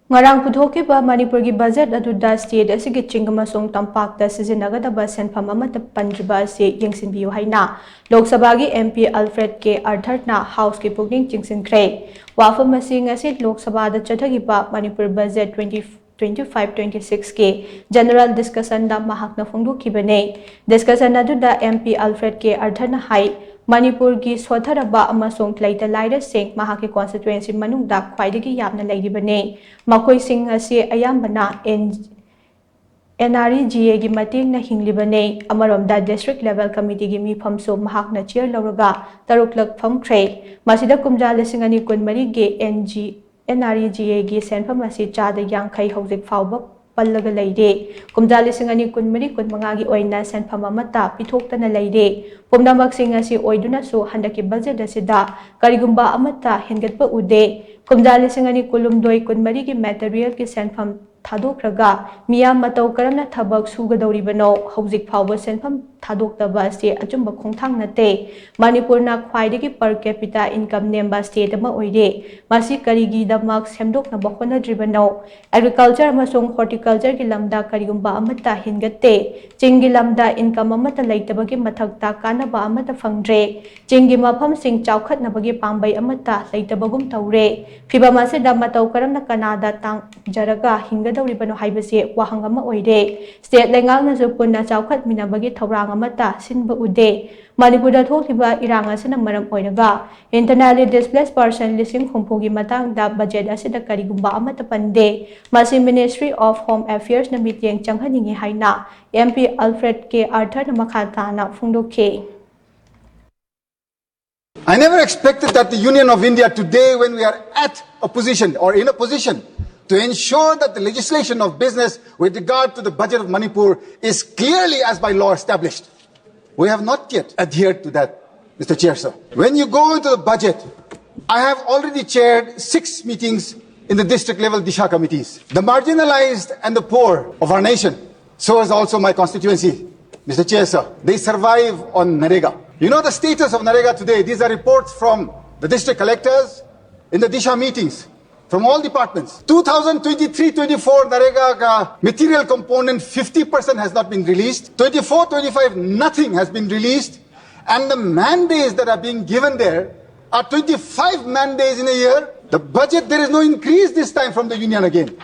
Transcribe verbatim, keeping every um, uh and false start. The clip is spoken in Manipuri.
ꯉꯔꯥꯡ ꯄꯨꯊꯣꯛꯈꯤꯕ ꯃꯅꯤꯄꯨꯔꯒꯤ ꯕꯖꯦꯠ ꯑꯗꯨꯗ ꯁ꯭ꯇꯦꯠ ꯑꯁꯤꯒꯤ ꯆꯤꯡ ꯑꯃꯁꯨꯡ ꯇꯝꯄꯥꯛꯇ ꯁꯤꯖꯤꯟꯅꯒꯗꯕ ꯁꯦꯟꯐꯝ ꯑꯃꯠꯇ ꯄꯟꯗ꯭ꯔꯤꯕ ꯑꯁꯤ ꯌꯦꯡꯁꯤꯟꯕꯤꯌꯨ ꯍꯥꯏꯅ ꯂꯣꯛ ꯁꯚꯥꯒꯤ M P Alfred K Arthurꯅ Houseꯀꯤ ꯄꯨꯛꯅꯤꯡ ꯆꯤꯡꯁꯤꯟꯈ꯭ꯔꯦ꯫ ꯋꯥꯐꯝ ꯑꯁꯤ ꯉꯁꯤ ꯂꯣꯛ ꯁꯚꯥꯗ ꯆꯠꯊꯈꯤꯕ ꯃꯅꯤꯄꯨꯔ ꯕꯖꯦꯠ twenty twenty-five twenty-sixꯀꯤ general discussionꯗ ꯃꯍꯥꯛꯅ ꯐꯣꯡꯗꯣꯛꯈꯤꯕꯅꯤ꯫ Discussion ꯑꯗꯨꯗ M P Alfred K Arthurꯅ ꯍꯥꯏ, ꯃꯅꯤꯄꯨꯔꯒꯤ ꯁꯣꯠꯊꯔꯕ ꯑꯃꯁꯨꯡ ꯂꯩꯇ ꯂꯥꯏꯔꯁꯤꯡ ꯃꯍꯥꯛꯀꯤ constituency ꯃꯅꯨꯡꯗ ꯈ꯭ꯋꯥꯏꯗꯒꯤ ꯌꯥꯝꯅ ꯂꯩꯔꯤꯕꯅꯤ꯫ ꯃꯈꯣꯏꯁꯤꯡ ꯑꯁꯤ ꯑꯌꯥꯝꯕꯅ N-, NREGAꯒꯤ ꯃꯇꯦꯡꯅ ꯍꯤꯡꯂꯤꯕꯅꯤ꯫ ꯑꯃꯔꯣꯝꯗ district level committeeꯒꯤ ꯃꯤꯐꯝꯁꯨ ꯃꯍꯥꯛꯅ chair ꯂꯧꯔꯒ ꯇꯔꯨꯛꯂꯛ ꯐꯝꯈ꯭ꯔꯦ꯫ ꯃꯁꯤꯗ ꯀꯨꯝꯖꯥ ꯂꯤꯁꯤꯡ ꯑꯅꯤ ꯀꯨꯟꯃꯔꯤꯒꯤ NG, NREGAꯒꯤ ꯁꯦꯟꯐꯝ ꯑꯁꯤ ꯆꯥꯗ ꯌꯥꯡꯈꯩ ꯍꯧꯖꯤꯛ ꯐꯥꯎꯕ ꯄꯜꯂꯒ ꯂꯩꯔꯦ꯫ ꯀꯨꯝꯖꯥ ꯂꯤꯁꯤꯡ ꯑꯅꯤ ꯀꯨꯟꯃꯔꯤ ꯀꯨꯟꯃꯉꯥꯒꯤ ꯑꯣꯏꯅ ꯁꯦꯟꯐꯝ ꯑꯃꯠꯇ ꯄꯤꯊꯣꯛꯇꯅ ꯂꯩꯔꯦ꯫ ꯄꯨꯝꯅꯃꯛꯁꯤꯡ ꯑꯁꯤ ꯑꯣꯏꯗꯨꯅꯁꯨ ꯍꯟꯗꯛꯀꯤ ꯕꯖꯦꯠ ꯑꯁꯤꯗ ꯀꯔꯤꯒꯨꯝꯕ ꯑꯃꯠꯇ ꯍꯦꯟꯒꯠꯄ ꯎꯗꯦ꯫ ꯀꯨꯝꯖꯥ ꯂꯤꯁꯤꯡ ꯑꯅꯤ ꯀꯨꯟꯍꯨꯝꯗꯣꯏ ꯀꯨꯟꯃꯔꯤꯒꯤ materialꯒꯤ ꯁꯦꯟꯐꯝ ꯊꯥꯗꯣꯛꯈ꯭ꯔꯒ ꯃꯤꯌꯥꯝ ꯃꯇꯧ ꯀꯔꯝꯅ ꯊꯕꯛ ꯁꯨꯒꯗꯧꯔꯤꯕꯅꯣ? ꯍꯧꯖꯤꯛ ꯐꯥꯎꯕ ꯁꯦꯟꯐꯝ ꯊꯥꯗꯣꯛꯇꯕ ꯑꯁꯤ ꯑꯆꯨꯝꯕ ꯈꯣꯡꯊꯥꯡ ꯅꯠꯇꯦ꯫ ꯃꯅꯤꯄꯨꯔꯅ ꯈ꯭ꯋꯥꯏꯗꯒꯤ per capita income ꯅꯦꯝꯕ state ꯑꯃ ꯑꯣꯏꯔꯦ꯫ ꯃꯁꯤ ꯀꯔꯤꯒꯤꯗꯃꯛ ꯁꯦꯝꯗꯣꯛꯅꯕ ꯍꯣꯠꯅꯗ꯭ꯔꯤꯕꯅꯣ? Agriculture ꯑꯃꯁꯨꯡ horticultureꯒꯤ ꯂꯝꯗ ꯀꯔꯤꯒꯨꯝꯕ ꯑꯃꯠꯇ ꯍꯦꯟꯒꯠꯇꯦ꯫ ꯆꯤꯡꯒꯤ ꯂꯝꯗ income ꯑꯃꯠꯇ ꯂꯩꯇꯕꯒꯤ ꯃꯊꯛꯇ ꯀꯥꯟꯅꯕ ꯑꯃꯠꯇ ꯐꯪꯗ꯭ꯔꯦ꯫ ꯆꯤꯡꯒꯤ ꯃꯐꯝꯁꯤꯡ ꯆꯥꯎꯈꯠꯅꯕꯒꯤ ꯄꯥꯝꯕꯩ ꯑꯃꯠꯇ ꯂꯩꯇꯕꯒꯨꯝ ꯇꯧꯔꯦ꯫ ꯐꯤꯚꯝ ꯑꯁꯤꯗ ꯃꯇꯧ ꯀꯔꯝꯅ ꯀꯅꯥꯗ ꯇꯥꯡꯖꯔꯒ ꯍꯤꯡꯒꯗꯧꯔꯤꯕꯅꯣ ꯍꯥꯏꯕꯁꯤ ꯋꯥꯍꯪ ꯑꯃ ꯑꯣꯏꯔꯦ꯫ State ꯂꯩꯉꯥꯛꯅꯁꯨ ꯄꯨꯟꯅ ꯆꯥꯎꯈꯠꯃꯤꯟꯅꯕꯒꯤ ꯊꯧꯔꯥꯡ ꯑꯃꯠꯇ ꯁꯤꯟꯕ ꯎꯗꯦ꯫ ꯃꯅꯤꯄꯨꯔꯗ ꯊꯣꯛꯂꯤꯕ ꯏꯔꯥꯡ ꯑꯁꯤꯅ ꯃꯔꯝ ꯑꯣꯏꯔꯒ internally displaced person ꯂꯤꯁꯤꯡ ꯍꯨꯝꯐꯨꯒꯤ ꯃꯇꯥꯡꯗ ꯕꯖꯦꯠ ꯑꯁꯤꯗ ꯀꯔꯤꯒꯨꯝꯕ ꯑꯃꯠꯇ ꯄꯟꯗꯦ꯫ ꯃꯁꯤ Ministry of Home Affairsꯅ ꯃꯤꯠꯌꯦꯡ ꯆꯪꯍꯟꯅꯤꯡꯏ ꯍꯥꯏꯅ M P Alfred K Arthurꯅ ꯃꯈꯥ ꯇꯥꯅ ꯐꯣꯡꯗꯣꯛꯈꯤ꯫ I never expected that the Union of India today, when we are at a position or in a position to ensure that the legislation of business with regard to the budget of Manipur is clearly as by law established, we have not yet adhered to that, Mister Chair, sir. When you go into the budget, I have already chaired six meetings in the district level Disha committees. The marginalized and the poor of our nation, so is also my constituency, Mister Chair, sir. They survive on NREGA. You know the status of NREGA today. These are reports from the district collectors in the Disha meetings. from all departments. Two thousand twenty-three twenty-four NREGA ka material component fifty percent has not been released. Twenty-four twenty-five, nothing has been released. And the man days that are being given there are twenty-five man days in a year. The budget, there is no increase this time from the union again.